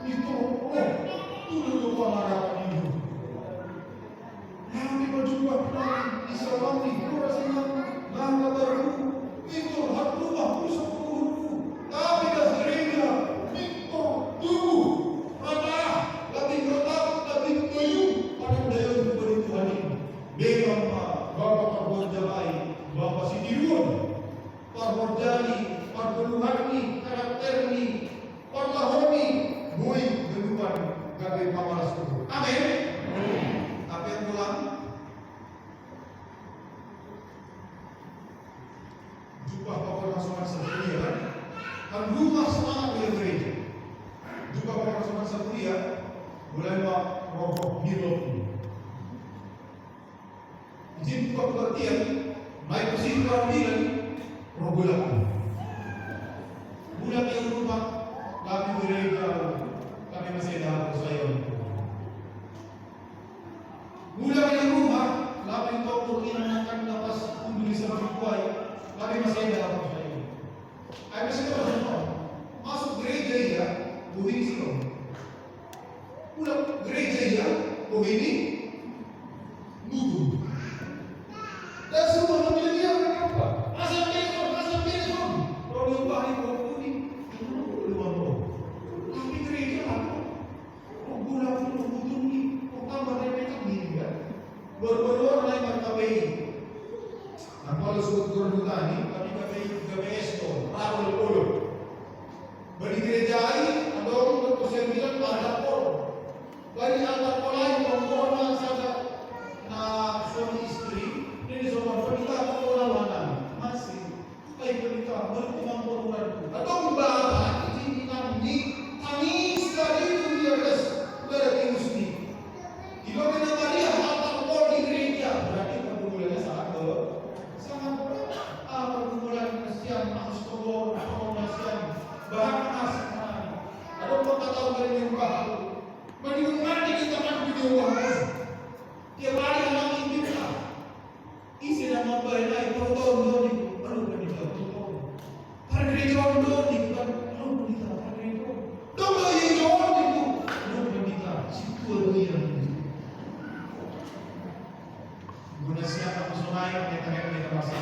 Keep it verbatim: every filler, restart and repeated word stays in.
Ni toko, oh, tudo no pangarapan ninyo. Kami pa jumpa kami, isa kami, kurang sa inyo, mga kabaru, ito, hatlo ba, puso ko, kami ka sa Reyna, Victor, tubo, rata, labing rata, labing tuyo, parang dayon ko ba dito, hanin? Meron pa, baka pagbuhat dyan ay, baka si Tiruan, parhorjani, parguluhanni, karakterni, parlahoni, buhay, ganupan, gabi, pamalas ko. Amen? Amen. Amen. Amen. Jumpa pa ko ng suman sa kuya, kan rumah sa mga kuya kuya. Jumpa pa ko ng suman sa kuya, mulai ma rokok mirok. Jumpa ko ba tiyan, may kusin ko ang bilan, rogulak ko. Bulak yung rumah, kami kuya, kami masaya ako sa iyo. Mula kay Roma, labay ito ang Turkey ng nangkan na pas kunduli sa mga buhay, labay masaya na ako sa iyo. Ay, mas ito, ano, masuk gereja iya, buhay sila. Mula gereja iya, buhay ni, mutu. Dan semua orang bilang, "Iya, kenapa? Asal telepon, asal telepon." Kalau dia ubah ni, kau ni, luar, luar. Tapi gereja apa? Kung kulang po, kung gutom ni, kung tambah na may kami niya. Baru-baru na yung magkabay. Ang pala suot ko rin tani, kami kabay, kabay esto, raro na polo. Bali gereja ay, ang daw ko po siya bilang altar call. Bali altar call ay, kung kuha na sa na, na Sony history, hindi sa mga balita, kung kuha na lang, masi. Ay, balita, balik ko mang korunan ko. Atong bata, hindi namin ni, kami sa dito niya, guys, berarti Muslim. Ikaw na Maria, hatang ko ni Grecia. Berarti pagbulan niya sa ato. Sa ato, ah, pagbulan na siya, ang gusto ko, ako na siya. Bahag na sa kanan. Ano pagkataon na rin yung baho? Manigong mati kita kan piniyuha ko. Kaya mali ang mga hindi ka. Isi na mga bahay na ito, ito, ito, ito, ano ba nito? Ito, ito. Parang ganito, ito, ito, ito, ano ba nito? Parang ganito. Ito, ito, ito, ito, ito, ano ba nito? Si Tua Duya. Muna siya, tapos na yun, may tayo, may tabasa.